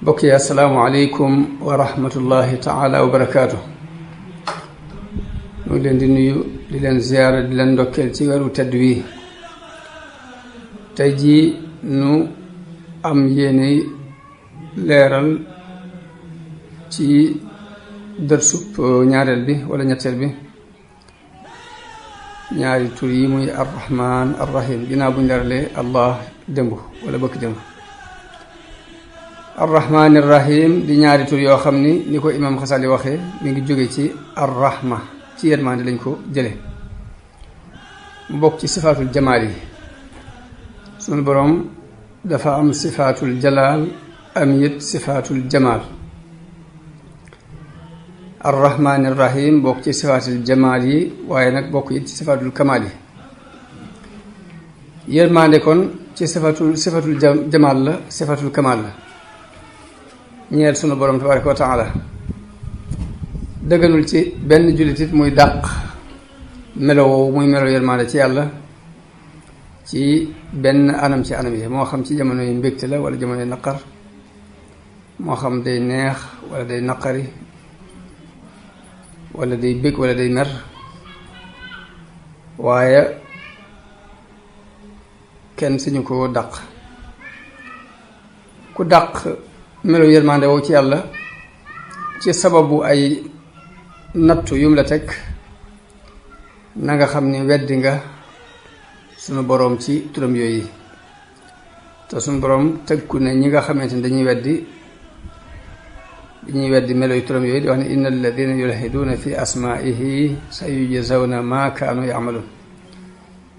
mbokk yi asalaamaaleykum wa rahmatullahi taala wa barakaatu. ñu ngi leen di nuyu di leen ziyaara di leen ndokkeel ci weeru tedd wi. tey jii nu am yéene leeral ci dërsub ñaareel bi wala ñetteel bi ñaari tur yi muy arrahman arrahim ginnaaw bu ñu leeralee allah démb wala bëkk démb. arrahman arrahim di ñaari tur yoo xam ni ko imam Xasali waxee mi ngi jóge ci arrahma ci yërmande lañ ko jële mu bokk ci sifaatul jamaal yi. sunu boroom dafa am sifaatul jalaal am it sifaatul jamaal. arrahman arrahim bokk ci sifaatul jamaal yi waaye nag bokk it ci sifaatul kamaal yi. yërmande kon ci sifatul jamaal la sifatul kamaal la ñeel sunu boroom tabaraka wa taala. dëgganul ci benn jullitit muy dàq melo woowu muy melo yërmande ci yàlla ci benn anam ci anam yi, moo xam ci jamono yi mbégte la wala jamono yi naqar, moo xam day neex wala day naqari wala day bég wala day mer, waaye kenn suñu ko dàq. ku dàq melo yërmande woowu ci yàlla ci sababu ay nattu yum la teg, na nga xam ni weddi nga sunu boroom ci turam yooyu. te sunu boroom tëgku ne ñi nga xamante ni dañuy weddi melo yu turam yooyu di wax ne inna alladina yulhiduuna fi asmaihi sa yujzawna ma kaanu yamaluun.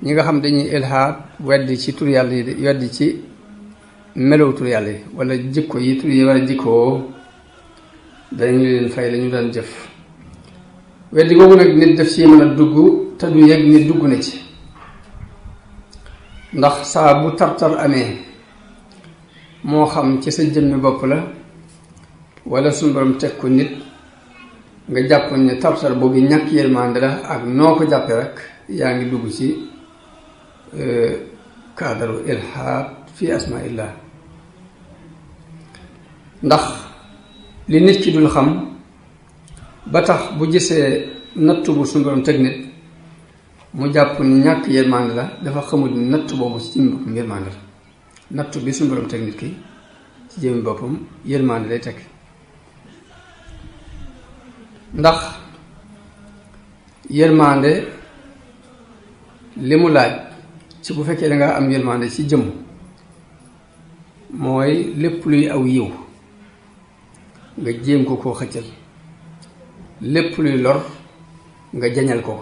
ñi nga xam dañuy ilhaad weddi ci tur yàlla yi weddi ci melow tur yàlla yi wala jikko yi tur yi wala jikkoo, dañu leen fay lañu daan jëf. weddi googu nag nit def ci mën a dugg te du yëg ni dugg na ci, ndax saa bu tartar amee moo xam ci sa jëmmi bopp la wala suñu borom teg ko nit, nga jàpp ne tartar boobu ñàkk yërmande la ak noo ko jàppee rek yaa ngi dugg ci kaadaru ilhaad fi asmaillah. ndax li nit ki dul xam ba tax bu gisee nattu bu suñu borom teg nit mu jàpp ni ñàkk yërmande la, dafa xamul ni nattu boobu ci jëmmi boppam yërmande la. nattu bi suñu borom teg nit ki ci jëmmi boppam yërmande lay teg. ndax yërmande li mu laaj ci bu fekkee da nga am yërmande ci jëmm mooy lépp luy aw yiw nga jéem ko koo xëccal, lépp luy lor nga jañal ko.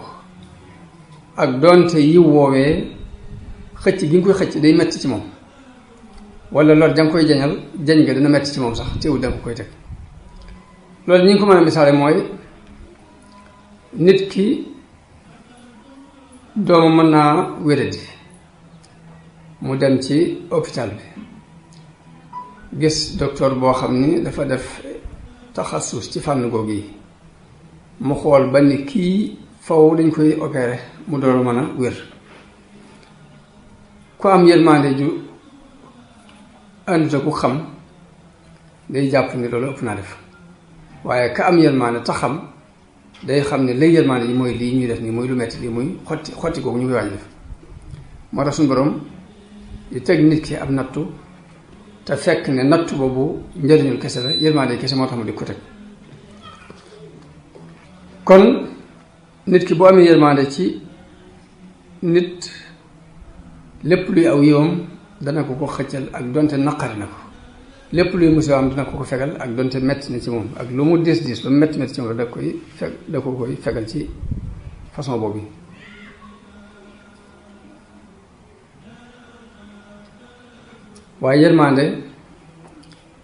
ak doonte yiw woowee xëcc gi nga koy xëcc day metti ci moom, wala lor ja nga koy jañ nga dina metti ci moom sax teewul da nga koy teg. loolu ñi ngi ko mën a misaale mooy nit ki doomu mën naa wéradi, mu dem ci hôpital bi gis docteur boo xam ni dafa def taxasus ci fànn googu yi, mu xool ba ni kii faw dañ koy opéré mu door mën a wér. ku am yërmande ju ànduta ku xam day jàpp ni loolu ëpp naa def, waaye ka am yërmande ta xam day xam ne lay yërmande yi mooy lii ñuy def nii mooy lu metti lii muy xotti googu ñu koy waaj def. moo tax suñu borom di teg nit ki ab nattu te fekk ne nattu boobu njëriñul kese la, yërmande kese moo tax mu di ko teg. kon nit ki boo amee yërmande ci nit, lépp luy aw yiwam dana ko xëccal ak donte naqari na ko, lépp luy musiba am dina ko fegal ak donte metti na ci moom, ak lu mu diis lu mu metti ci moom da koy fegal ci façon boobu. waaye yërmande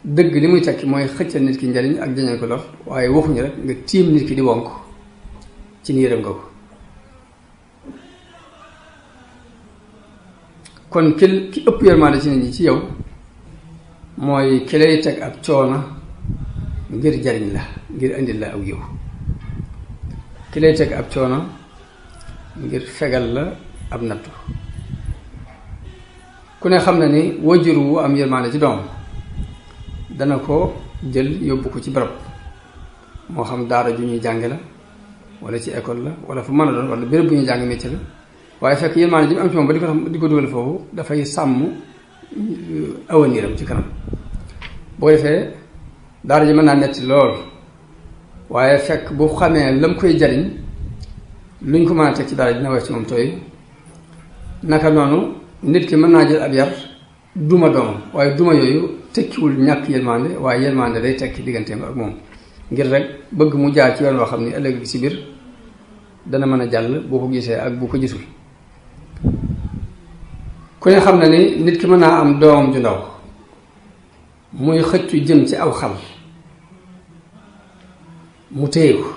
dëgg li muy tekki mooy xëccal nit ki njariñ ak jañal ko lor, waaye waxuñu rek nga tiim nit ki di wonk ci ni yërëm nga ko. kon ki ëpp yërmande ci nit ñi ci yow mooy ki lay teg ab coono ngir jariñ la, ngir indil la aw yiw. ki lay teg ab coono ngir fegal la ab nattu. ku ne xam na ni wajur wu am yërmande ci doom dana ko jël yóbbu ko ci barab moo xam daara ju ñuy jànge la wala ci école la wala fu mën a doon wala béréb bu ñuy jàng métier la waaye fekk yërmaande ji mu am ci moom ba di ko dugal foofu dafay sàmm awaniram ci kanam boo defee daara ji mën naa metti lool waaye fekk bu xamee lam koy jariñ luñ ko mën a teg ci daara dina wees ci moom tooy naka noonu nit ki mën naa jël ab yar duma doomam waaye duma yooyu tekkiwul ñàkk yërmande waaye yërmande day tekki digganteem ak moom ngir rek bëgg mu jaar ci yoon woo xam ni ëllëg si biir dana mën a jàll boo ko gisee ak bu ko gisul ku ne xam na ni nit ki mën naa am doomam ju ndaw muy xëccu jëm ci aw xal mu téye ko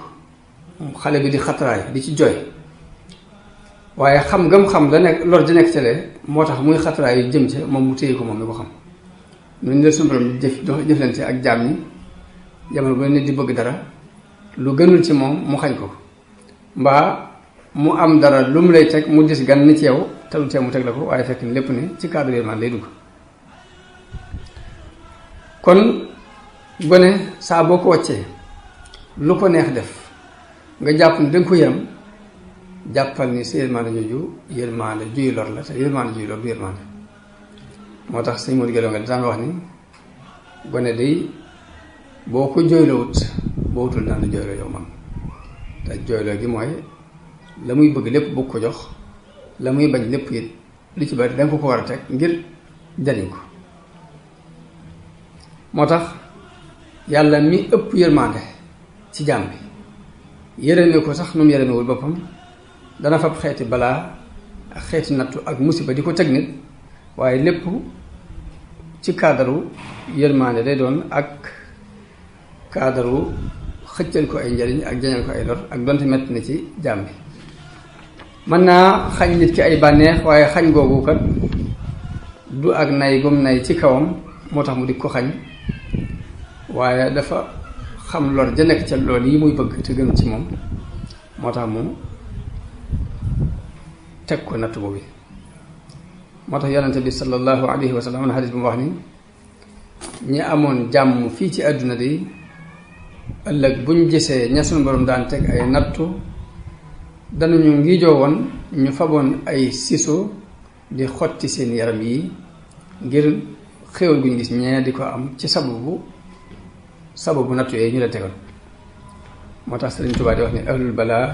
xale bi di xatraay di ci jooy waaye xam gam xam da nekk lor di nekk tele moo tax muy xatraay yu jëm ci moom mu téye ko moom mi ko xam ñun de suñu borom jëflante ak jaam ñi jamono ba nit di bëgg dara lu gënul ci moom mu xañ ko mbaa mu am dara lu mu lay teg mu dis gan ni ci yow te lu tee mu teg la ko waaye fekk ni lépp ne ci cadre man lay dugg kon gone saa boo ko wàccee lu ko neex def nga jàpp ni danga ko yërëm jàppal ni sa yërmande jooju yërmande juy lor la te yërmande juy lor du yërmande moo tax sëñ Modou Guèye nga daan wax ni gone day boo ko jooylowut boo wutul daan la jooyloo yow man te jooyloo gi mooy la muy bëgg lépp bëgg ko jox la muy bañ lépp it li ci bari danga ko war a teg ngir jariñ ko moo tax yàlla mi ëpp yërmande ci jaam bi yërëme ko sax nu mu yërëmewul boppam dana fab xeeti balaa ak xeeti nattu ak musiba di ko teg nit waaye lépp ci kaadaru yërmande day doon ak kaadaru xëccal ko ay njariñ ak jañal ko ay lor ak donte metti na ci jaam bi mën naa xañ nit ki ay bànneex waaye xañ googu kat du ak nay gum nay ci kawam moo tax mu di ko xañ waaye dafa xam lor ja nekk ca lool yi muy bëgg te gën ci moom moo tax mu teg ko natt boobu moo tax yonente bi sallallahu alayhi wa sallam am na xadis bu mu wax ni ñi amoon jàmm fii ci àdduna di ëllëg buñ gisee ña sunu borom daan teg ay nattu danañu ngiijoo woon ñu faboon ay siso di xotti seen yaram yi ngir xéwal gu ñu gis ñee di ko am ci sababu nattu yooyu ñu la tegal moo tax Sëriñ Tuubaa di wax ni ahlul balaa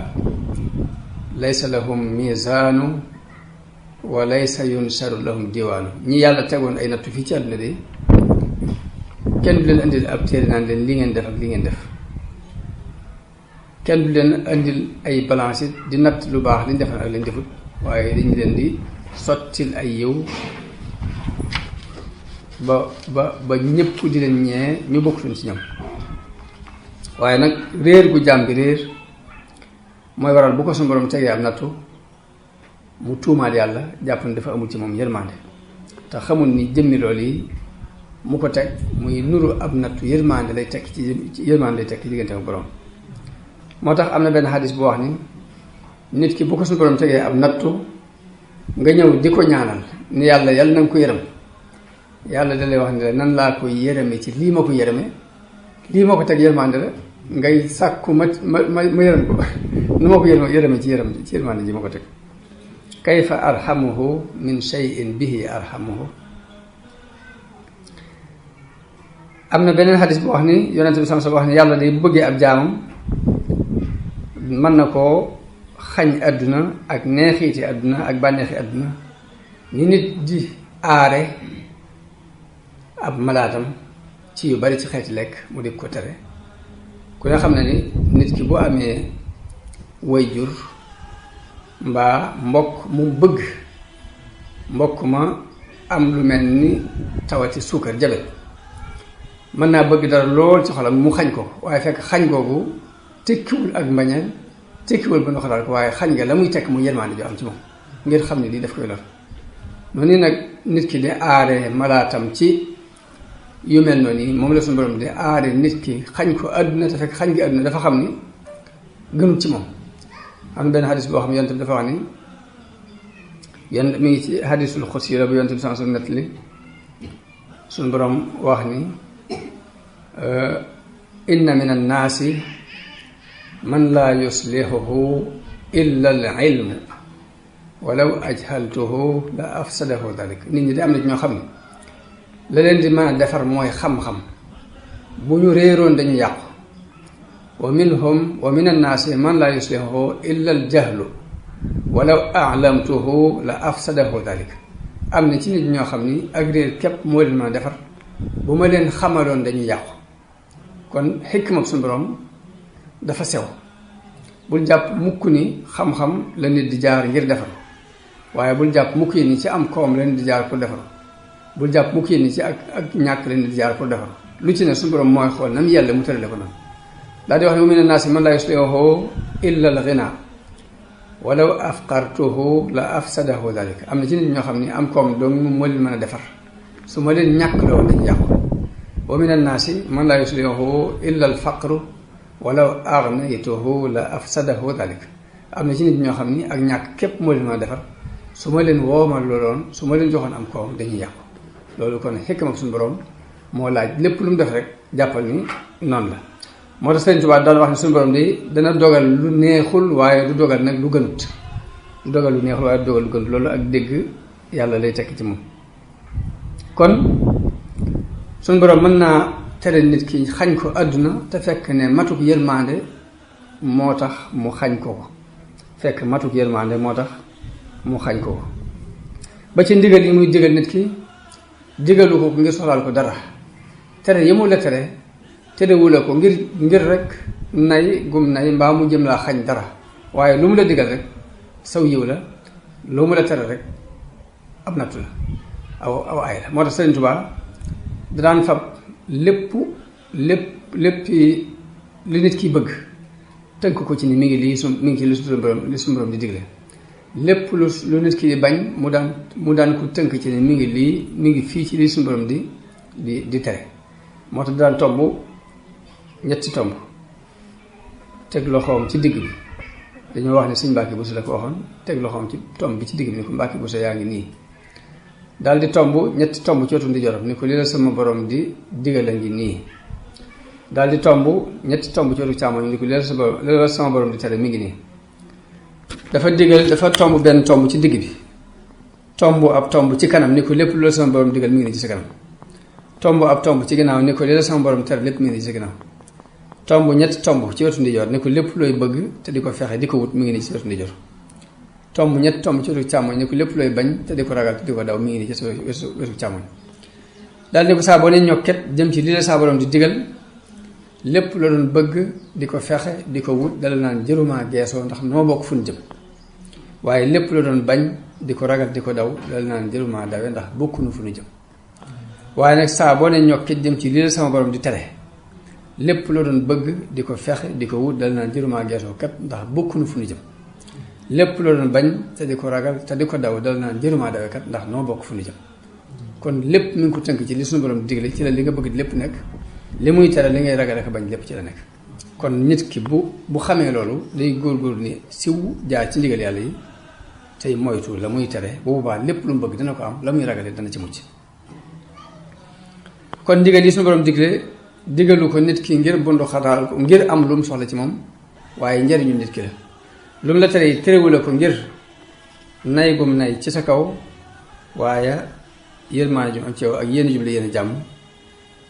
laysa lahum mizaanu wa laysa yunsaru lahum diwaanu ñi yàlla tegoon ay nattu fii ci àdduna de kenn du leen indil ab téere naan leen li ngeen def ak li ngeen def kenn du leen indil ay balance di natt lu baax liñ defal ak liñ defut waaye dañu leen di sottil ay yiw ba ñëpp di leen ñee ñu bokkutoon ci ñoom waaye nag réer gu jaam bi réer mooy waral bu ko suñu borom tegee am nattu mu tuumaal yàlla jàpp ne dafa amul ci moom yërmande te xamul ni jëmmi loolu yi mu ko teg muy nuru ab nattu yërmande lay tekk ci yërmande lay tekk ci diggante ak borom moo tax am na benn xadis bu wax ni nit ki bu ko suñu borom tegee ab nattu nga ñëw di ko ñaanal ni yàlla na nga ko yërëm yàlla da lay wax ni la nan laa koy yërëme ci lii ma ko yërëme lii ma ko teg yërmande la ngay sàkku ma yërëm ko nu ma ko yërëme ci yërmande ji ma ko teg kayfa arhamuhu min shay'in bihi arhamuhu am na beneen xadis bu wax ni yonent bi sama wax ni yàlla day bu bëggee ab jaamam mën na koo xañ àdduna ak neexiiti àdduna ak bànneexi àdduna ni nit di aare ab malaatam ci yu bari ci xeeti lekk mu di ko tere ku ne xam ne ni nit ki bu amee waajur mbaa mbokk mu bëgg mbokk ma am lu mel ni tawati suukar jabet mën naa bëgg dara lool ci xolam mu xañ ko waaye fekk xañ googu tekkiwul ak mbañeel tekkiwul ba ndoxalaal ko waaye xañ nga la muy tekk mu yërmaande jo am ci moom ngir xam ne lii daf koy lor noonu nag nit ki di aare malaatam ci yu mel noonu moom la suñu borom di aare nit ki xañ ko àdduna te fekk xañ gi àdduna dafa xam ni gënut ci moom am na benn xadis boo xam ne yonent bi dafa wax ni mi ngi ci xadisul xudsi la bu yonent bi sans nett li suñu borom wax ni inna min annaasi man laa yuslihuhu illa al ilmu walaw ajhaltuhu la afsadahu dalik. nit ñi di am na ñoo xam ne la leen di mën a defar mooy xam-xam, bu ñu réeroon dañu yàqu. wa min annaasi man laa yuslihuhu illa al jahlu walaw a'lamtuhu la afsadahu dalik. am na ci nit ñoo xam ni ak réer képp moo leen mën a defar, bu ma leen xamaloon dañuy yàqu. kon xikma suñu borom dafa sew. bul jàpp mukk ni xam-xam la nit di jaar ngir defar, waaye bul jàpp mukk yi ni ci am koom la nit di jaar pour defar, bul jàpp mukk yi ni ci ak ñàkk la nit di jaar pour defar. lu ci ne suñu borom mooy xool nam yàlla mu tërale ko noonu. daal di wax ne wa mina naasi man laa yuslihuhu illa al ghina walaw afqartuhu la afsadahu dalik. am na ci nit ñoo xam ne am koom dong moo leen mën a defar, su ma leen ñàkk loolu dañu yàqu. wa min annaasi man laa yuslihuhu illa al faqru walaw aghnaytuhu la afsadahu dalik. am na ci nit ñoo xam ni ak ñàkk képp moo leen mën a defar, su ma leen woomal looloon, su ma leen joxoon am koom dañuy yàqu. loolu kon xikma suñu borom moo laaj lépp lu mu def rek jàppal ni noonu la. moo tax Sëriñ Tuubaa daal wax ne suñu borom di dana dogal lu neexul waaye du dogal nag lu gënut. du dogal lu neexul waaye du dogal lu gënut. loolu ak dégg yàlla lay tekk ci moom. kon suñu borom mën naa tere nit ki xañ ko àdduna te fekk ne matuk yërmande moo tax mu xañ ko ko. fekk matuk yërmande moo tax mu xañ ko ko. ba ci ndigal yi muy digal nit ki digalu ko ngir soxlaal ko dara. tere yi mu la tere terewula ko ngir rek nay gum nay mbaa mu jëm laa xañ dara, waaye lu mu la digal rek saw yiw la, lu mu la tere rek ab nattu la, aw ay la. moo tax Sëriñ Tuubaa da daan fab lépp li nit ki bëgg tënk ko ci ni mi ngi mi ngi ci li suñu borom di digle. lépp lu nit ki di bañ mu daan ko tënk ci ni mi ngi fii ci li suñu borom di tere. moo tax daan tomb ñetti tomb teg loxoom ci digg bi. dañoo wax ne Sëñ Mbàkke Buso la ko waxoon, teg loxoom ci tomb bi ci digg bi ni ko Mbàkke Buso yaa ngi nii. daal di tomb ñetti tomb ci wetu ndeyjooram ni ko li la sama borom di digal a ngi nii. daal di tomb ñetti tomb ci wetu càmmoñ ni ko li la sama borom di tere mi ngi nii. dafa tomb benn tomb ci digg bi, tomb ab tomb ci kanam ni ko lépp lu la sama borom digal mi ngi nii ci sa kanam. tomb ab tomb ci ginnaaw ni ko li la sama borom tere lépp mi ngi nii ci sa ginnaaw. tomb ñetti tomb ci wetu ndijoor ni ko lépp looy bëgg te di ko fexe di ko wut mi ngi nii ci wetu ndijoor. tomb ñetti tomb ci wetu càmmoñ ni ko lépp looy bañ te di ko ragal te di ko daw mi ngi nii ci wetu càmmoñ. daal ni ko saa boo ne ñokket jëm ci li la saa borom di digal, lépp la doon bëgg di ko fexe di ko wut dala naan jëruma geesoo ndax noo bokk fu ñu jëm. waaye lépp la doon bañ di ko ragal di ko daw dala naan jëruma dawe ndax bokkunu fu ñu jëm. waaye nag saa boo ne ñokket jëm ci li la sama borom di tere, lépp la doon bëgg di ko fexe di ko wut dala naan jëruma geesoo kat ndax bokkunu fu ñu jëm. lépp la doon bañ te di ko ragal te di ko daw dala naan jëruma dawe kat ndax noo bokk fu ñu jëm. kon lépp mi ngi ko tënk ci li suñu borom digle, ci la li nga bëgg lépp nekk, li muy tere li ngay ragal ak bañ lépp ci la nekk. kon nit ki bu xamee loolu day góorgóorlu ni siw jaar ci ndigal yàlla yi tey moytu la muy tere, bu boobaa lépp lu mu bëgg dana ko am, la muy ragale dana ci mucc. kon ndigal yi suñu borom digalu ko nit ki ngir bundu xataal ko ngir am lu mu soxla ci moom, waaye njariñu nit ki la. lu mu la tere terewula ko ngir nay gum nay ci sa kaw, waaye yërmaane ju am ci yow ak yéen jum la yéen jàmm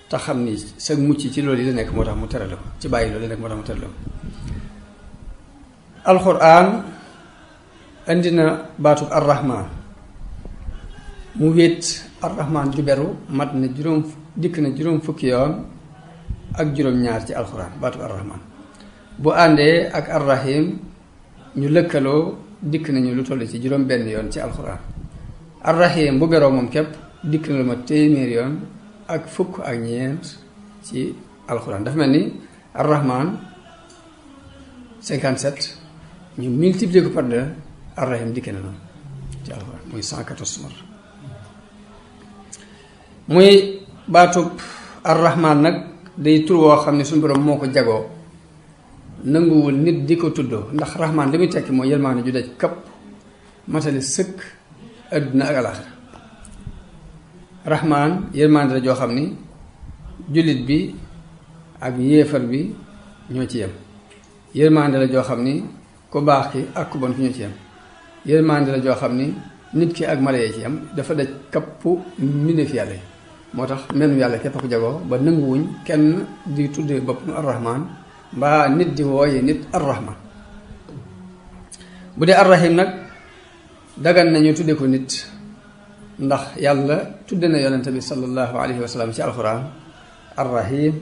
te xam ni sa mucc ci loolu yi la nekk moo tax mu tere la ko, ci bàyyi loolu la nekk moo tax mu tere la ko. alxuraan indi na baatub arrahman mu wéet. arrahman ju beru mat na juróom fukki yoon ak juróom-ñaar ci alxuraan. baatub arrahman bu àndee ak arrahim ñu lëkkaloo dikk nañu lu toll ci juróom benn yoon ci alxuraan. arrahim bu beroo moom képp dikk na lu ma téeméer yoon ak fukk ak ñeent ci alxuraan. dafa mel ni arrahman 57 ñu multiplier ko par 2, arrahim dikk na noonu ci alxuraan muy 114 mar. muy baatub arrahman nag day tur woo xam ne suñu borom moo ko jagoo, nanguwul nit di ko tuddoo, ndax rahman li muy tekki mooy yërmaane ju daj kapp matali sëkk adduna ak alaxira. rahman yërmaande la joo xam ni jullit bi ak yéefar bi ñoo ci yem yërmande la joo xam ni ku baax ki ak ku bon ki ñoo ci yem yërmande la joo xam ni nit ki ak mala yee ci yem dafa daj kappu mbindeef yàlla yi moo tax menn yàlla képp a ko jagoo ba nanguwuñ kenn di tuddee bopp nu arrahman mbaa nit di wooye nit arrahman bu dee arrahim nag dagan nañu tudde ko nit ndax yàlla tudde na yonente bi sallallahu alayhi wa sallam ci alquran arrahim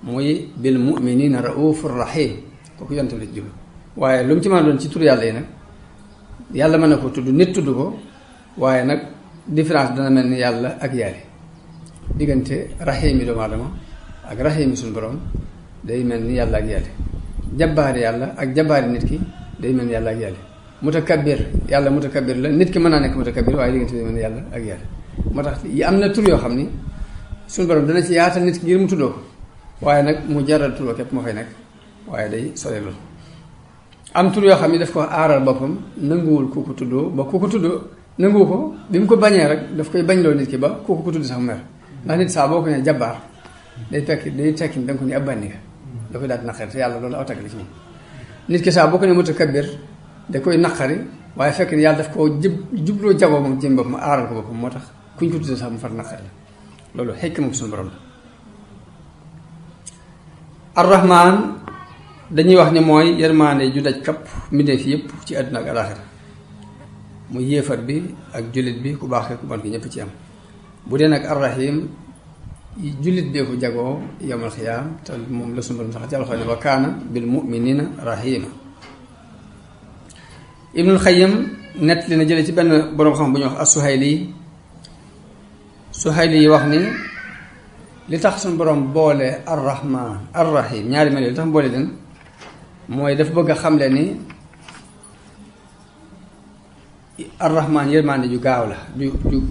muy bil muminina raufur rahim kooku yonente bi la ci jublu waaye lu mu ci mën a doon ci tur yàlla yi nag yàlla mën na ko tudd nit tudd ko waaye nag différence dana mel ni yàlla ak yàlla diggante rahim yi doomu aadama ak rahim yi suñu borom day mel ni yàlla ak yàlla jabbaari yàlla ak jabbaari nit ki day mel ni yàlla ak yàlla mutakabbir yàlla mutakabbir la nit ki mën naa nekk mutakabbir waaye diggante day mel ni yàlla ak yàlla moo tax yi am na tur yoo xam ni suñu borom dana ci yaatal nit ki ngir mu tuddoo ko waaye nag mu jaral turoo képp moo fay nekk waaye day sore loolu am tur yoo xam ni daf ko aaral boppam nanguwul ku ko tuddoo ba ku ko tuddoo nanguwu ko bi mu ko bañee rek daf koy bañloo nit ki ba ku ko tudd sax mu mer ndax nit saa boo ko nee jabbaar day tekki da nga ko ni ab bànni nga da koy daal di naqari te yàlla loolu aw tagg la ci moom nit ki saa boo ko ne mutakabbir da koy naqari waaye fekk ni yàlla daf koo jubloo jagoo moom jëm boppam aaral ko boppam moo tax kuñ ko tuddee sax mu far naqari la loolu xekk moom suñu borom la arrahman dañuy wax ni mooy yërmaande ju daj kapp mbindeef yëpp ci àdduna ak alaxira mu yéefar bi ak jullit bi ku baax ku bon ki ñëpp ci am bu dee nag arrahim jullit bee ko jagoo yawmal xiyaam te moom la sunu borom sax ci alxuraan ne wa kaana bil muminina rahima ibnul xayyim nett li na jële ci benn boroom xam bu ñuy wax as-Suhayli yi wax ni li tax suñu borom boole arrahman arrahim ñaari mel li tax boole leen mooy dafa bëgg a xamle ni arrahman yërmande ju gaaw la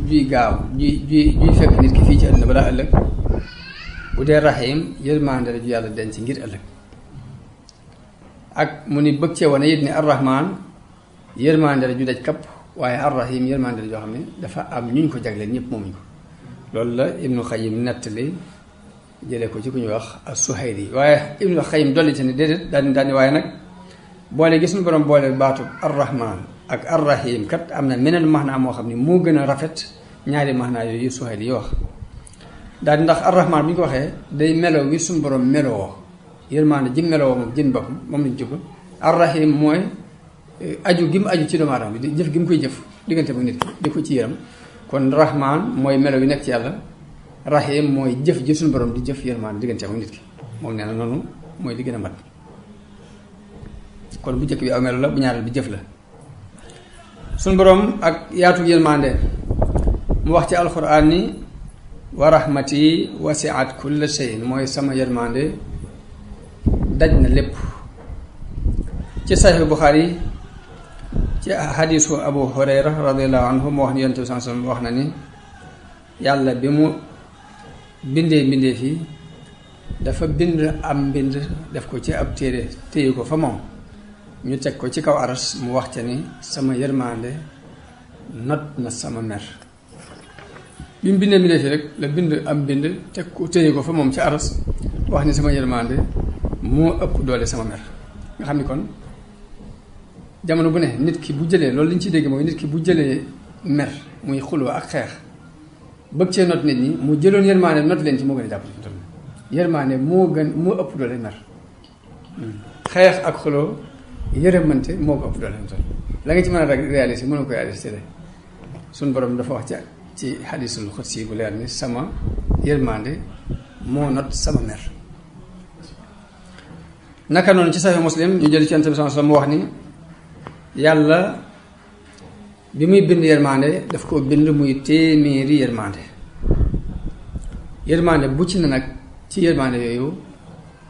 juy gaaw juy fekk nit ki fii ci àdduna balaa ëllëg bu dee rahim yërmande la ju yàlla denc ngir ëllëg ak mu ni bëgg cee wane it ni arrahman yërmande la ju daj kapp waaye arrahim yërmande la joo xam ne dafa am ñuñ ko jagleel ñëpp moomuñ ko loolu la ibnu xayim nettali jëlee ko ci ku ñuy wax as-Suhayli waaye ibnu xayim dolli ci ne déedéet daal ni waaye nag boole gis ñu borom boole baatu arrahman ak arrahim kat am na meneen maxnaa moo xam ne moo gën a rafet ñaari maxnaa yooyu Suhayli yi wax daal di ndax arrahman bi ñu ko waxee day melo wi suñu borom meloo yërmaande ji meloo moom jën boppam moom lañ jublu arrahim mooy aju gi mu aju ci doomu aadama bi di jëf gi mu koy jëf diggante bu nit ki di ko ci yërëm kon rahman mooy melo wi nekk ci yàlla rahim mooy jëf ji suñu borom di jëf yërmaande diggante bu nit ki moom nee na noonu mooy li gën a mat kon bu njëkk bi aw melo la bu ñaareel bi jëf la suñu borom ak yaatu yërmaande mu wax ci alquran ni wa rahmati wasiat kulla shay'in mooy sama yërmaande daj na lépp ci Sahih Bukhari ci hadisu Abu Hurayra radiallahu anhu mu wax ni yonent bi sallallahu alayhi wasallam wax na ni yàlla bi mu bindee fii dafa bind am mbind def ko ci ab téere téye ko fa moom ñu teg ko ci kaw aras mu wax ca ni sama yërmaande not na sama mer bi mu bindee mbindee fii rek la bind am mbind teg ko téye ko fa moom ci aras wax ni sama yërmaande moo ëpp doole sama mer nga xam ni kon jamono bu ne nit ki bu jëlee loolu li ñu ciy dégg mooy nit ki bu jëlee mer muy xuloo ak xeex bëgg cee not nit ñi mu jëloon yërmaande not leen ci moo gën a jàpp yërmaande moo ëpp doole mer xeex ak xuloo yërëmante moo ko ëpp doole la nga ci mën a réaliser mënoo ko réaliser suñ borom dafa wax ci xadisul xudsi bu leer ni sama yërmaande moo not sama mer naka noonu ci Sahih Muslim ñu jël ci Yonent bi sallallahu alayhi wasallam mu wax ni yàlla bi muy bind yërmande daf koo bind muy téeméeri yërmande bu ci ne nag ci yërmande yooyu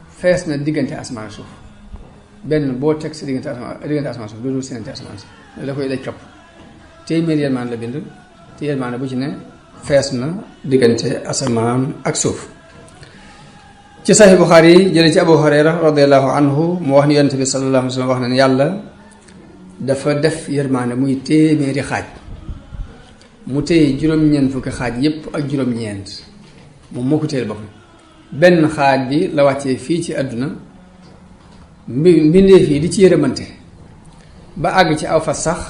fees na diggante asamaan suuf benn boo teg si diggante asamaan suuf loolu sinante asamaan si da koy daj kapp téeméeri yërmande la bind te yërmande bu ci ne fees na diggante asamaan ak suuf ci Sahih Bukhari jële ci Abu Hurayra radiallahu anhu mu wax ni Yonent bi sallallahu alayhi wa sallam wax na ne yàlla dafa def yërmaande muy téeméeri xaaj mu téye juróom-ñeent fukki xaaj yépp ak juróom-ñeent moom moo ko téyel boppam benn xaaj bi la wàccee fii ci àdduna mbindeef yi di ci yërëmante ba àgg ci aw fas sax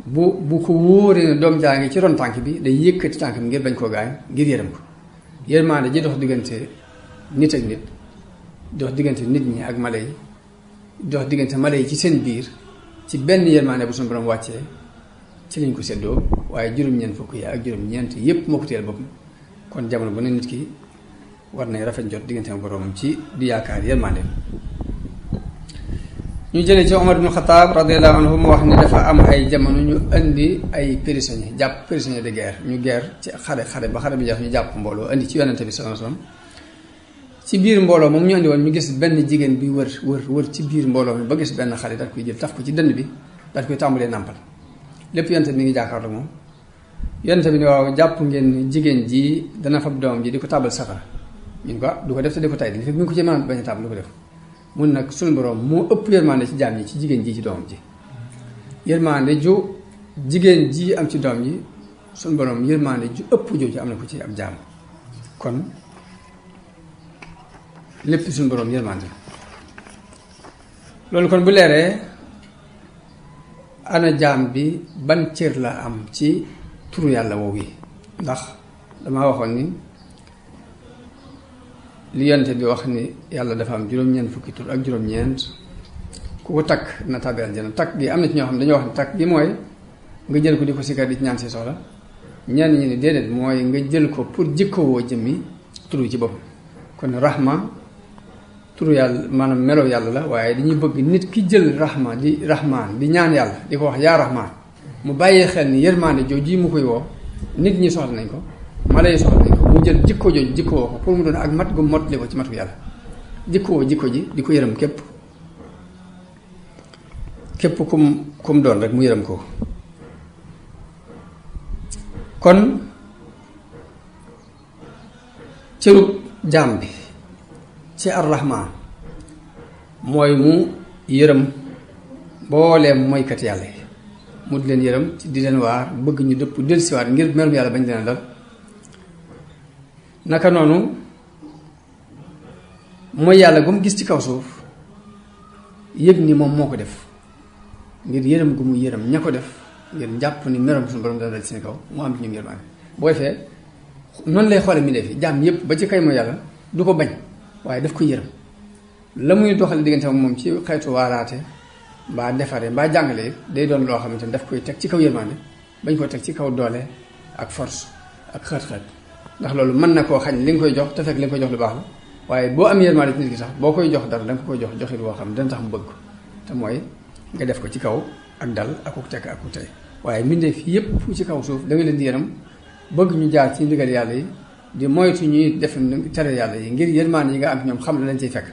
bu ko wóoree ne doom jaa ngi ci ron tànk bi day yëkkati tànk bi ngir bañ koo gaañ ngir yërëm ko. yërmaande ji dox diggante nit ak nit dox diggante nit ñi ak mala yi dox diggante mala yi ci seen biir ci benn yërmaande bu suñu borom wàccee ci lañ ko séddoo waaye juróom-ñeent fukk yi ak juróom-ñeent yépp moo ko teel boppam kon jamono bu ne nit ki war nay rafet jot diggante ak boroomam ci di yaakaar yërmaande. ñu jëlee ci Omar ibn Khattab radiyallahu anhu mu wax ni dafa am ay jamono ñu indi ay prisonniers jàpp prisonniers de guerre ñu guerre ci xare ba xare bi jeex ñu jàpp mbooloo indi ci yonente bi sallallahu alayhi wasallam ci biir mbooloo moom ñu indi woon ñu gis benn jigéen bi wër ci biir mbooloo mi ba gis benn xale daal koy jël taf ko ci dënn bi daal koy tàmbalee nàmpal lépp yonente bi mi ngi jàkkaarloo moom yonente bi ni waaw jàpp ngeen ni jigéen ji dana fab doomam ji di ko tàbbal safara ñun ko du ko def te di ko tay li fekk mi ngi ko ci mën bañ a tàbbal du ko def mun nag suñu borom moo ëpp yërmande ci jaam yi ci jigéen ji ci doomam ji yërmande ju jigéen ji am ci doom ji suñu borom yërmande ju ëpp jooju am na ko ci ab jaam kon lépp suñu borom yërmande loolu kon bu leeree ana jaam bi ban cër la am ci turu yàlla woowu yi ndax damaa waxoon ni li yonte bi wax ni yàlla dafa am juróom-ñeent fukki tur ak juróom-ñeent ku ko takk na tàbbi aljana takk gi am na ci ñoo xam ne dañoo wax ne takk gi mooy nga jël ko di ko sikkar di ci ñaan si soxla ñenn ñi ni déedéet mooy nga jël ko pour jikkowoo jëmmi turu ci boppam kon rahma turu yàlla maanaam melo yàlla la waaye dañuy bëgg nit ki jël rahma di rahmaan di ñaan yàlla di ko wax yaa rahmaan mu bàyyee xel ni yërmaande jooju mu koy woo nit ñi soxla nañ ko mala yi soxla nañ ko mu jël jikko jooju jikkoo ko pour mu doon ak mat gu motli ko ci matu yàlla jikkoo jikko ji di ko yërëm képp kum doon rek mu yërëm ko kon cërub jaam bi ci ar-rahmaan mooy mu yërëm mbooleem moykat yàlla yi mu di leen yërëm di leen waar bëgg ñu dëpp dellusiwaat ngir merum yàlla bañ leen dal naka noonu mooy yàlla gu mu gis ci kaw suuf yëg ni moom moo ko def ngir yërëm gu mu yërëm ña ko def ngir jàpp ni merom suñu borom dana dal ci seen kaw mu am ci ñoom yërmaane booy fee noonu lay xoole mi def yi jaam yépp ba ci kay mooy yàlla du ko bañ waaye daf ko yërëm la muy doxale diggante ak moom ci xeetu waaraate mbaa defare mbaa jàngale day doon loo xamante ni daf koy teg ci kaw yërmaande bañ ko teg ci kaw doole ak force ak xët-xët ndax loolu mën na koo xañ li nga koy jox te fekk li nga koy jox lu baax la waaye boo am yërmaande ci nit ki sax boo koy jox dara da nga koy jox joxit woo xam dana tax mu bëgg ko te mooy nga def ko ci kaw ak dal ak ku tekk ak ku tey waaye mbindeef yépp ci kaw suuf da nga leen di yërëm bëgg ñu jaar ci ndigal yàlla yi di moytu ñuy def tere yàlla yi ngir yërmaande yi nga am ñoom xam la lañ ciy fekk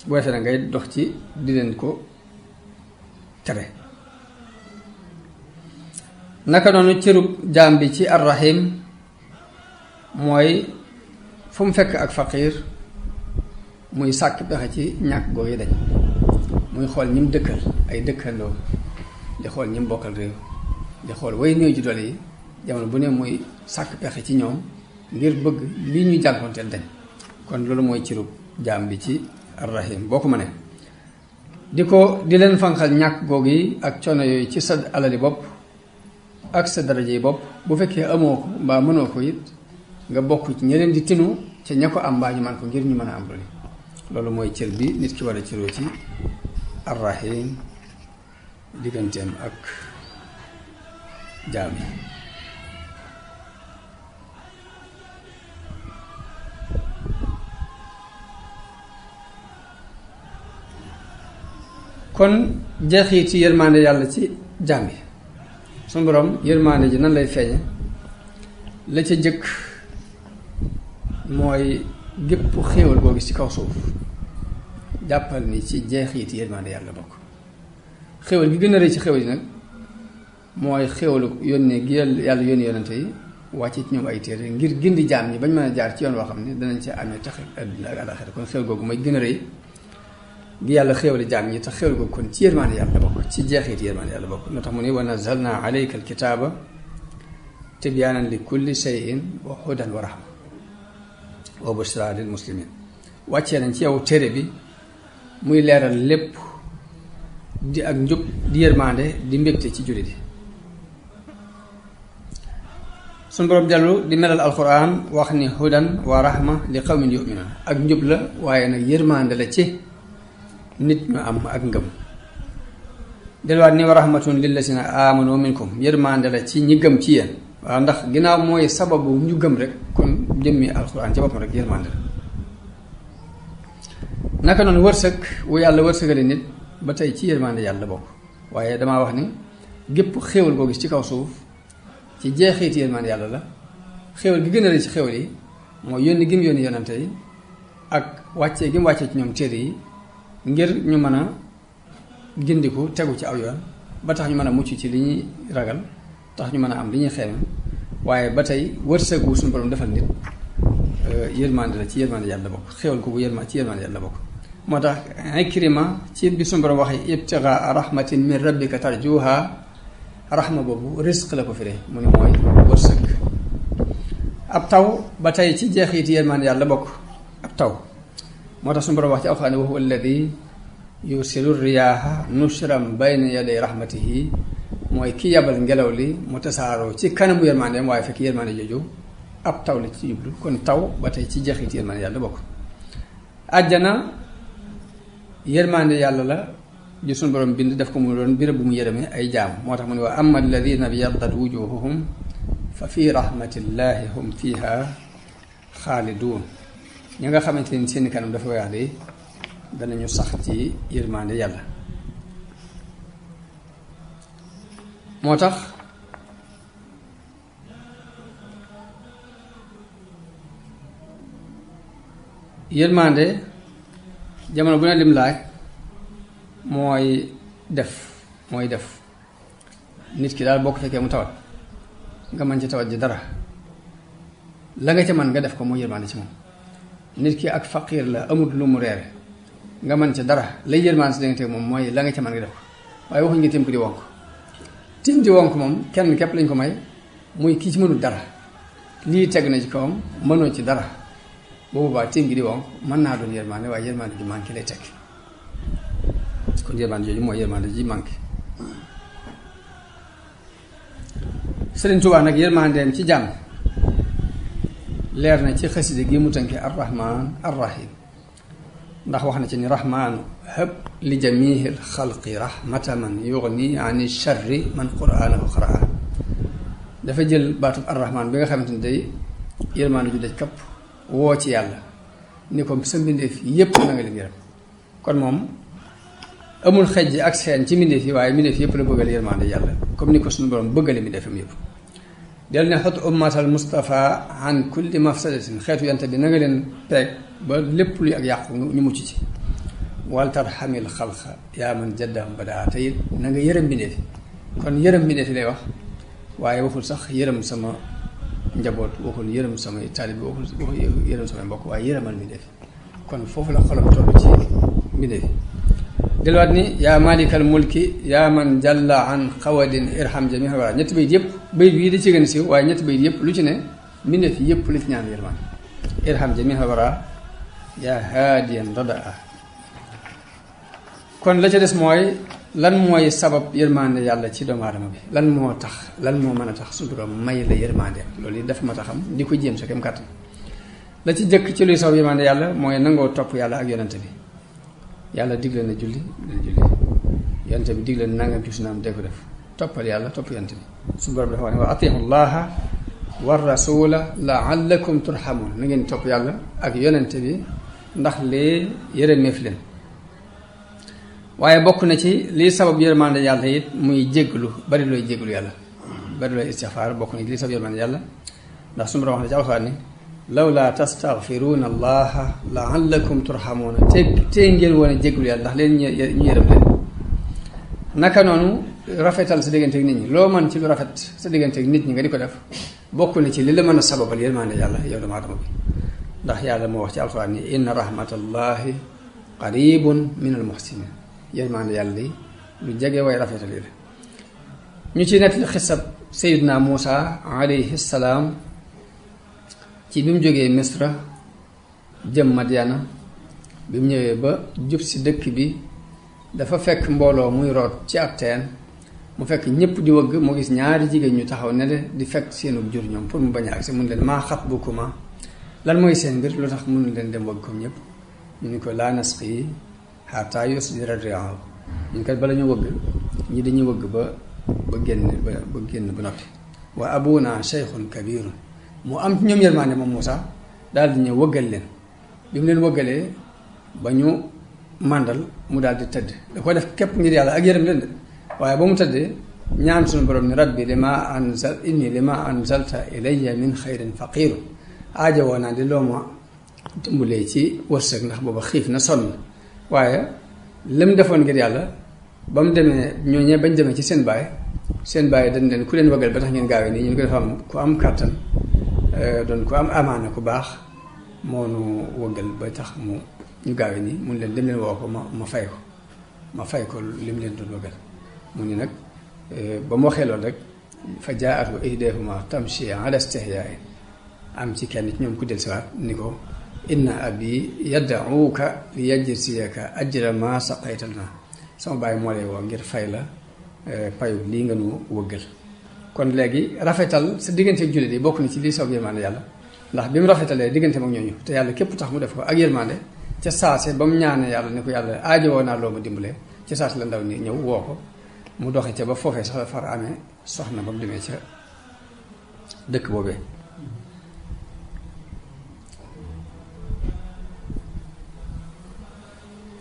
boo defee nag ngay dox ci di leen ko tere naka noonu cërub jaam bi ci ar-rahim mooy fu mu fekk ak faqiir muy sàkk pexe ci ñàkk googu dañ muy xool ñi mu dëkkal ay dëkkandoo di xool ñi mu bokkal réew di xool way néew ji doole yi jamono bu ne muy sàkk pexe ci ñoom ngir bëgg lii ñuy jànkoonteel dañ kon loolu mooy cërub jaam bi ci ar-rahim boo ko mënee di leen fanqal ñàkk googu yi ak coono yooyu ci sa alali bopp ak sa daraja yi bopp bu fekkee amoo ko mbaa mënoo ko it nga bokk ci ña leen di tinu ca ña ko am mbaa ñu man ko ngir ñu mën a am loolu mooy cër bi nit ki war a cëroo ci ar-rahim digganteem ak jaam yi kon jeexiti yërmaande yàlla ci jaam yi suñu borom yërmaande ji nan lay feeñe la ca jëkk mooy gépp xéewal boo gis ci kaw suuf jàppal ni ci jeexiti yërmaande yàlla bokk xéewal gi gën a rëy ci xéewal yi nag mooy xéewalu yónnee gi yàlla yónni yonante yi wàcce ci ñoom ay téere ngir gindi jaam ñi bañ mën a jaar ci yoon woo xam ne danañ ci amee tax àdduna ak àllaaxira kon xéewal googu mooy gën a rëy gi yàlla xéewali jaam ñi tax xéewal googu kon ci yërmaande yàlla bokk ci jeexiti yërmaande yàlla bokk loo tax mu ne wa nazzalna alayka alkitaaba tibyaanan li kulli shay'in wa hudan wa rahma wa bushra lil muslimin wàccee nañ ci yow téere bi muy leeral lépp di ak njub di yërmande di mbégte ci jullit yi suñu borom dellu di melal alquran wax ni hudan wa rahma li qawmin yu'minun ak njub la waaye nag yërmande la ci nit ñu am ak ngëm delluwaat ni wa rahmatun lillazina amanu minkum yërmande la ci ñi gëm ci yéen waaw ndax ginnaaw mooy sababu ñu gëm rek kon jëmmi alquran ci boppam rek yërmande la naka noonu wërsëg wu yàlla wërsëgale nit ba tey ci yërmande yàlla bokk waaye damaa wax ni gépp xéewal koo gis ci kaw suuf ci jeexiiti yërmande yàlla la xéewal gi gën a rëy ci xéewal yi mooy yónni gi mu yónni yonante yi ak wàccee gi mu wàccee ci ñoom téere yi ngir ñu mën a gindiku tegu ci aw yoon ba tax ñu mën a mucc ci li ñuy ragal tax ñu mën a am li ñuy xeeme waaye ba tey wërsëgu suñu borom defal nit yërmande la ci yërmande yàlla bokk xéewal ko bu ci yërmande yàlla bokk moo tax Ikrima ci bi suñu borom waxee ibtigaa rahmatin min rabbika tarjuha rahma boobu risque la ko firee mu ne mooy wërsëg ab taw ba tey ci jeexiti yërmande yàlla bokk ab taw moo tax suñu borom wax ci alxuraan wa huwa alladi yursilu riyaaha nushran bayna yaday rahmatihi mooy ki yabal ngelaw li mu tasaaroo ci kanamu yërmandeem waaye fekk yërmande jooju ab taw la ci jublu kon taw ba tey ci jeexiti yërmande yàlla bokk àjjana yërmande yàlla la ju suñu borom bind def ko mu doon birab bu mu yërëme ay jaam moo tax mu ne wa amma alladina byaddat wujuhuhum fa fi rahmatillahi hum fiha xaalidun ñi nga xamante ni seen kanam dafa weex de danañu sax ci yërmande yàlla moo tax yërmande jamono bu ne lim laaj mooy def nit ki daal boo ko fekkee mu tawat nga mën ci tawat ji dara la nga ca mën nga def ko mooy yërmande ci moom nit ki ak faqiir la amut lu mu reere nga mën ca dara lay yërmande si danga moom mooy la nga ca mën nga def ko waaye waxuñ nga tim ko di wonk tim di wonk moom kenn képp lañ ko may muy kii ci mënul dara lii teg na ci kawam mënoo ci dara boobu baa tim gi di wonk mën naa doon yërmande waaye yërmande ji manqué lay teg kon yërmande jooju mooy yërmande ji manqué Sëriñ Tuubaa nag yërmandeem ci jàmm leer na ci xasida gi mu tënke arrahman arrahim ndax wax na ci ni rahmaanu hëb li jamihil xalqi rahmata man yugni ani sharri man qur'anahu qaraa dafa jël baatub arrahman bi nga xamante ni day yërmande ju daj kapp woo ci yàlla ni ko sa mbindeef yépp na nga leen yërëm kon moom amul xejj ak seen ci mbindeef yi waaye mbindeef yépp la bëggal yërmande yàlla comme ni ko suñu borom bëggale mbindeefam yépp del ne xot ummatal Mustafa an kulli mafsadatin xeetu yante bi na nga leen peeg ba lépp luy ak yàqu ñu mucc ci waltar xamil xalqa yaa man jaddahum badaa te it na nga yërëm mbindeef kon yërëm mbindeef yi lay wax waaye waxul sax yërëm sama njaboot waxul yërëm samay taalib waxul yërëm samay mbokk waaye yërëmal mbindeef kon foofu la xolam toll ci mbindeef delluwaat ni yaa malikal mulki yaa man jalla an xawadin irham jamiha wara ñetti bayit yëpp bayit bii da ci gën a siiw waaye ñetti bayit yëpp lu ci ne mbindeef yëpp la ci ñaan yërmaan irham jamiha wara yaa haadiyan radaa kon la ca des mooy lan mooy sabab yërmande yàlla ci doomu aadama bi lan moo mën a tax suñu borom may la yërmande loolu yi dafa mat a xam di ko jéem sa kem kàttan la ci jëkk ci luy sabab yërmande yàlla mooy nangoo topp yàlla ak yonante bi yàlla digle na julli yonante bi digle na nangam ci sunaam dee ko def toppal yàlla topp yonante bi suñu borom dafa wax ne wa atiiu llaha wa rasula laallakum turhamun na ngeen topp yàlla ak yonante bi ndax lee yërëmeef leen waaye bokk na ci lii sabab yërmande yàlla it muy jégglu bari looy jégglu yàlla bari looy istixfaar bokk na ci lii sabab yërmande yàlla ndax suñu borom wax na ci alxuraan ni lawla tastaghfiruna allaha laallakum turhamuuna te ngeen woon a jégglu yàlla ndax leen ñu yërëm leen naka noonu rafetal sa diggante ak nit ñi loo mën ci lu rafet sa diggante ak nit ñi nga di ko def bokk na ci li la mën a sababal yërmande yàlla yow doomu aadama bi ndax yàlla moo wax ci alxuraan ni inna rahmatallahi qaribun min al muhsinin yërmande yàlla li lu jege way rafetal yi la ñu ci nettali xisab Seydina Muusa alayhi salaam ci bi mu jógee Misra jëm Madyana bi mu ñëwee ba jub si dëkk bi dafa fekk mbooloo muy root ci ab teen mu fekk ñëpp di wëgg mu gis ñaari jigéen ñu taxaw ne di fekk seenug jur ñoom pour mu bañ a agsi mun leen maa xatbukuma lan mooy seen mbir lu tax mënu leen dem wëgg comme ñëpp ñu ni ko laa nasqi hattaa yusdira ri'aahu ñu kat bala ñu wëgg ñi dañuy wëgg ba génn ba noppi wa abuna shaykhun kabirun mu am ñoom yërmaande moom Moussa daal di ñëw wëggal leen bi mu leen wëggalee ba ñu màndal mu daal di tëdd da ko def képp ngir yàlla ak yërëm leen de waaye ba mu tëddee ñaan suñu borom ni rabbi lima anzalta ilayya min xayrin faqiiru aaja woo naa di loo ma dimbalee ci wërsëg ndax booba xiif na sonn waaye lim defoon ngir yàlla ba mu demee ñooñee bañ demee ci seen baay dañ leen ku leen wëggal ba tax ngeen gaawee nii ñu ko dafa am ku am kàttan doon ku am amaana ku baax moo nu wëggal ba tax ñu gaawee nii mun leen dem leen woo ko ma fay ko lim leen doon wëggal mu ni nag ba mu waxee loolu rek fa jaa'athu ihdaahuma tamshi ala istihyaa'in am ci kenn ci ñoom ku dellusiwaat ni ko inna abi yad'uuka li yajziyaka ajra ma saqayta lana sama baay moo lay woo ngir fay la payu lii nga nu wëggal kon léegi rafetal sa diggante ak jullit yi bokk na ci lii saw yërmande yàlla ndax bi mu rafetalee diggante ak ñooñu te yàlla képp tax mu def ko ak yërmande ca saase ba mu ñaanee yàlla ne ko yàlla aajowoo naa loo ma dimbalee ca saase la ndaw ni ñëw woo ko mu doxe ca ba foofee sax far amee soxna ba mu demee ca dëkk boobee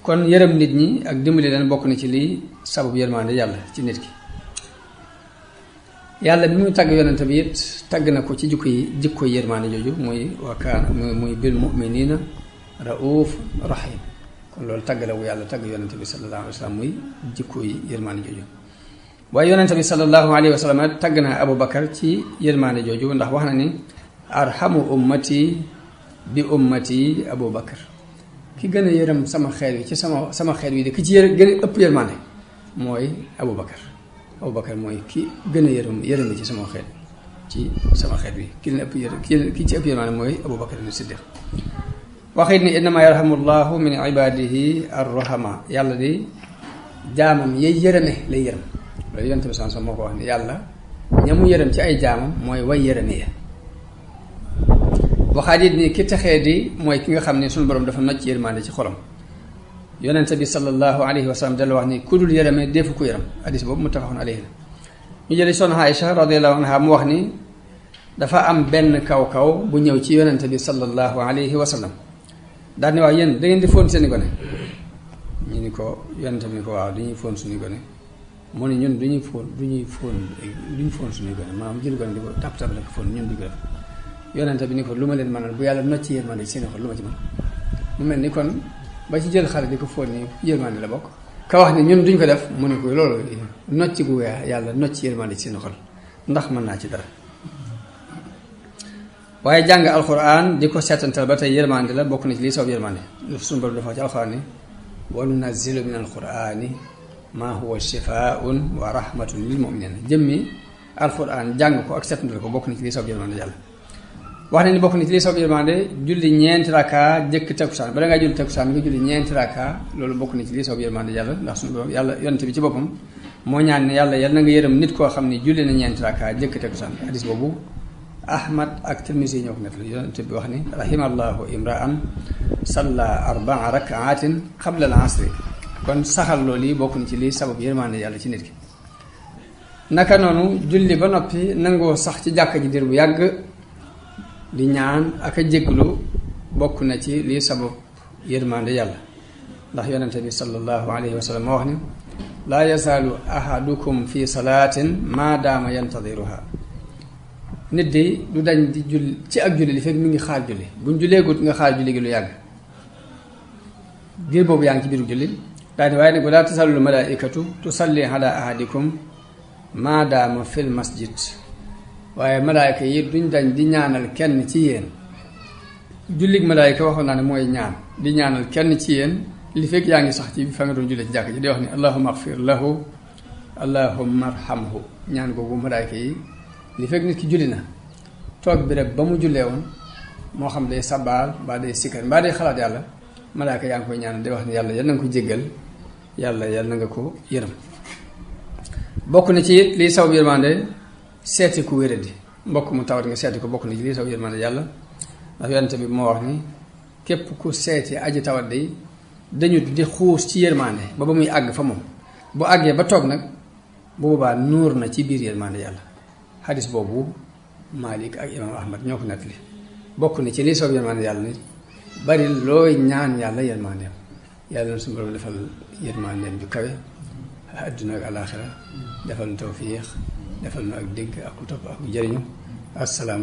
kon yërëm nit ñi ak dimbali leen bokk na ci lii sababu yërmande yàlla ci nit ki yàlla bi muy tàgg yonente bi it tàgg na ko ci jikko yërmande jooju muy wakaan muy bil muminina rauf rahim kon loolu tàgg la wu yàlla tàgg yonente bi sallallahu alayhi wa sallam muy jikko yërmande jooju waaye yonente bi sallallahu alayhi wa sallam tàgg na Abu Bakar ci yërmande jooju ndax wax na ni arhamu ummati bi ummati Abu Bakar ki gën a yërëm sama xeet wi ci sama xeet wi de ki ci gën a ëpp yërmande mooy Abu Bakar mooy ki gën a yërëm ci sama xeet wi ki leen ëpp ki ci ëpp yërmande mooy Abu Bakar ni Siddiq waxit ni innama yarhamu llahu min ibadihi arrahama yàlla di jaamam yay yërëme lay yërëm loolu yonent bi sallallahu alayhi wasallam moo ko wax ni yàlla ñamu yërëm ci ay jaamam mooy way yërëme ya waxaat it ni ki texee di mooy ki nga xam ne suñu borom dafa nocc yërmande ci xolam yonente bi sallallahu alayhi wa sallam dala wax ni ku dul yërëme defu ko yërëm hadis boobu muttafaqun alayhi la ñu jëli soxna Aïcha radiyallahu anha mu wax ni dafa am benn kaw bu ñëw ci yonente bi sallallahu alayhi wa sallam daal ni wax yéen da ngeen di fóon seeni gone ñu ni ko yonente bi ni ko waaw dañuy fóon suñuy gone mu ne ñun duñuy fóon suñuy gone maanaam jël gone di ko tap la ko fóon ñun du ko def yonente bi ni ko lu ma leen mënal bu yàlla nocc yërmande ci seen xol lu ma ci mën mu mel ni kon ba ci jël xale di ko fóon ni yërmande la bokk ka wax ni ñun duñ ko def mu ne ko loolu nocc gu yàlla nocc yërmande ci seen xol ndax mën naa ci dara waaye jàng alquran di ko seetantal ba tey yërmande la bokk na ci lii soob yërmande suñu borom dafa ci alquran ni wa nunazzilu min alqurani ma huwa shifaun wa rahmatun lil muminina jëmmi alquran jàng ko ak seetantal ko bokk na ci lii soob yërmande yàlla wax na ni bokk na ci lii soob yërmande julli ñeenti raka jëkk takkusaan bala ngaa julli takkusaan nga julli ñeenti raka loolu bokk na ci lii soob yërmande yàlla ndax suñu borom yàlla yonent bi ci boppam moo ñaan ne yàlla yal na nga yërëm nit koo xam ne julli na ñeenti raka jëkk takkusaan hadis boobu Ahmad ak Tirmisi ñoo ko nettali yonent bi wax ni rahimallahu imra'an salla arbaa rakaatin qabla al asri kon saxal loolu yi bokk na ci lii sabab yërmande yàlla ci nit ki naka noonu julli ba noppi nangoo sax ci jàkka ji dir bu yàgg di ñaan ak a jégglu bokk na ci lii sabab yërmande yàlla ndax yonente bi sallallahu alayhi wa sallam moo wax ni laa yazaalu ahadukum fi salaatin maa daama yantadiruha nit di du dañ di julli ci ak julli li fekk mi ngi xaar julli buñ julleegut nga xaar julli gi lu yàgg biir boobu yaa ngi ci biiru julli daal waaye nag laa tasallu malaikatu tusalli ala ahadikum maa daama fil masjid waaye malaayka yi duñ dañ di ñaanal kenn ci yéen jullig malaayka waxoon naa ne mooy ñaan di ñaanal kenn ci yéen li fekk yaa ngi sax ci fa nga doon jullee ci jàkk ji di wax ni allahumma axfir lahu allahumma arhamhu ñaan googu malaayka yi li fekk nit ki julli na toog bi rek ba mu jullee woon moo xam day sabaal mbaa day sikkar mbaa day xalaat yàlla malaaka yaa ngi koy ñaan di wax ne yàlla yal na nga ko jéggal yàlla yal na nga ko yërëm. bokk na ci it liy saw yërmande seeti ku wéradi mbokk mu tawat nga seeti ko bokk na ci liy saw yërmande yàlla ndax yonent bi moo wax ni képp ku seeti aji tawat day dañu di xuus ci yërmande ba muy àgg fa moom bu àggee ba toog nag bu boobaa nuur na ci biir yërmande yàlla. xadis boobu Malik ak imam Ahmad ñoo ko nettali bokk na ci liy saw yërmande yàlla ni bari looy ñaan yàlla yërmandeem yàlla na suñu borom defal yërmandeem ju kawe adduna ak alaaxira defal nu tawfiix defal nu ak dégg ak ku topp ak jëriñu. assalaam